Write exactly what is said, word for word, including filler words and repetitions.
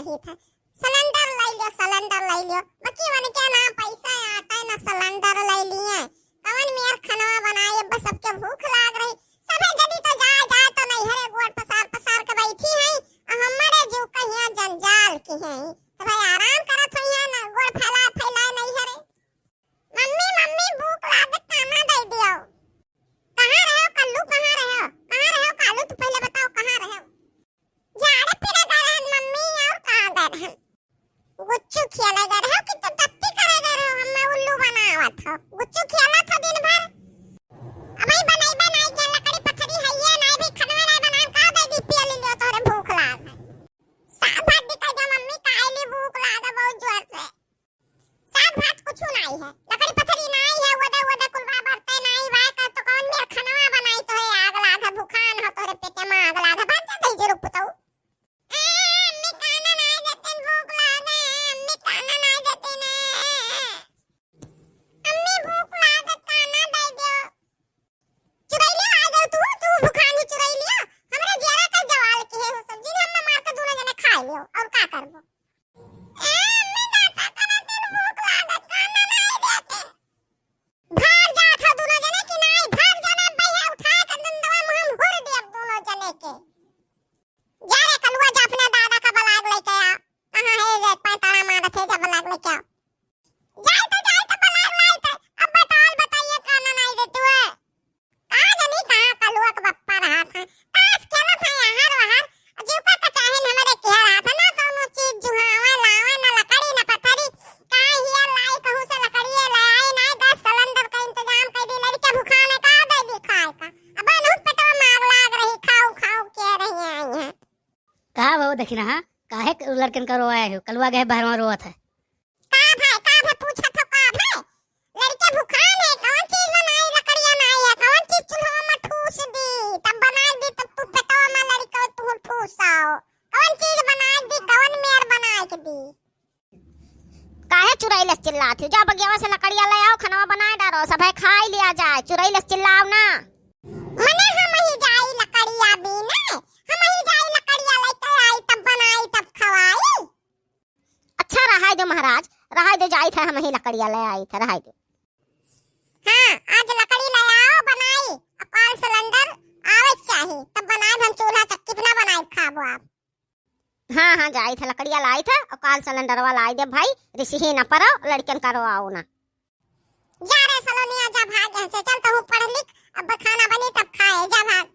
ही था। सिलेंडर लइ लियो, सिलेंडर लइ लियो। बाकी उनके ना पैसा आटे, ना सिलेंडर लइ लिए। कवन मेर खनवा बनाए, बस सबके भूख लाग रही। सभे जनी तो जाए, जाए तो नैहरे गोड़ पसार, पसार के बैठी हैं। आ हमारे जीव कहिया जंजाल की हैं। तो भाई आराम करत होइहैं ना, गोड़ फैला, फैलाए नैहरे। मम्मी, मम्मी, भूख लागत, खाना दइ दियो। कहाँ रहो कल्लू, कहाँ रहो? कहाँ रहो कालू? तू पहिले बताओ, कहाँ रहो? झाड़े फिरे गए रहन मम्मी, और कहाँ गए रहन? गुच्चू खेले गए रहो कि तो तत्ती करे गए रहो? हमें उल्लू बनावत हो। गुच्चू खेलत हो दिन भर। अबही बनइबे नाई के, लकड़ी पथरी हइये नाई, भी खनवे नाई बनाए, का दइ दी, पिया ले लियो, तोहरे भूख लाग है। साग भात भी कह दो मम्मी, काहे ली भूख लाग है बहुत जोर से। साग भात कुछु नाई है, लकड़ी पथरी नाई है, ओदे, ओदे कुलवा बरते नाई, वाय का तो कौन मेर खनवा बनाई, तोहरे आग लाग है, भुखान हो, तोहरे पेटे में आग लाग है, भात दे दे रुक पुतऊ। ए, अम्मी खाना नाई देते, भूख लाग है, अम्मी खाना नाई देते ने। अम्मी भूख लाग है, खाना दे दो। चुरैलिया आ गयो तू, तू भुखानी चुरैलिया, हमरे जेरा का जवाल के है हो सब, जिन हम मार के दोनों जने खा लियो, और का करबो? ए, अम्मी दादा, करा तेरे भूख लागत, खाना नहीं देते। भाग जात हो दोनों जने कि नहीं, भाग जाना, भैया उठा के डंडवा में हम हुर देब दोनों जने के। जा रे कलुआ, जा अपने दादा का बलाग लेके आ। कहाँ है ये पैताड़ा मारत है, जा बलाग लेके आ। जाई तो, जाई तो बलाग लाई तो। अब बताल बताइए, खाना नहीं देते हुए। का जानी कहाँ कलुआ के बप्पा रहा था। ताश खेलत है यहाँ वहाँ। जीव का कचाहिन हमरे किया रहा था। ना कौनो चीज जुहावे लावे, ना लकड़ी, ना पत्थरी। का हिया लाई कहूँ से लकड़िए ले आई, ना गैस सिलेंडर का इंतजाम कर दी। लड़के भुखाने का दे दी खाए का। अब अनहु पेटवा में आग लाग रही, खाऊ खाऊ के रही आई हैं। का भौ दखिनहा, काहे क-, लड़कन का रोवाए हो? कलुआ गए बहरवा रोवत है। का भाई, का भाई पूछत हो, का भाई? लड़के भुखान है, कौन चीज बनाई, लकड़िया नाई है, कौन चीज चूल्हा में ठूस दी, तब बनाई दी, तब तू पेटवा में लड़के तू ठूसाओ। कौन चीज बनाई दी, कौन मेर बनाई के दी? काहे चुरैलस चिल्लात हो? जाओ बगियावा से लकड़िया ले आओ, खनवा बनाए डारो, सब है खाई लिया जाए, चुरैलस चिल्लाओ ना। मने हम ही जाई लकड़िया बीने, हम ही जाई लकड़िया लेके आई, तब बनाई, तब खवाई। अच्छा रहाई दो महाराज, रहाई दो, जाई था हम ही लकड़िया ले आई था, रहाई दो। हाँ, आज लकड़ी ले आओ, बनाई, अकाल सिलेंडर आवे के चाही, तब बनाई हम चूल्हा चक्की पे ना बनाई खाबो आप। हाँ, हाँ, जाई था, लकड़िया लाई था, अकाल सिलेंडरवा लाई दे भाई, रिसही न परो, लड़कन का रोआओ ना। जा रे सलोनिया, जा भाग यहाँ से, चल तहूँ पढ़ लिख, अब खाना बनी तब खाए, जा भाग।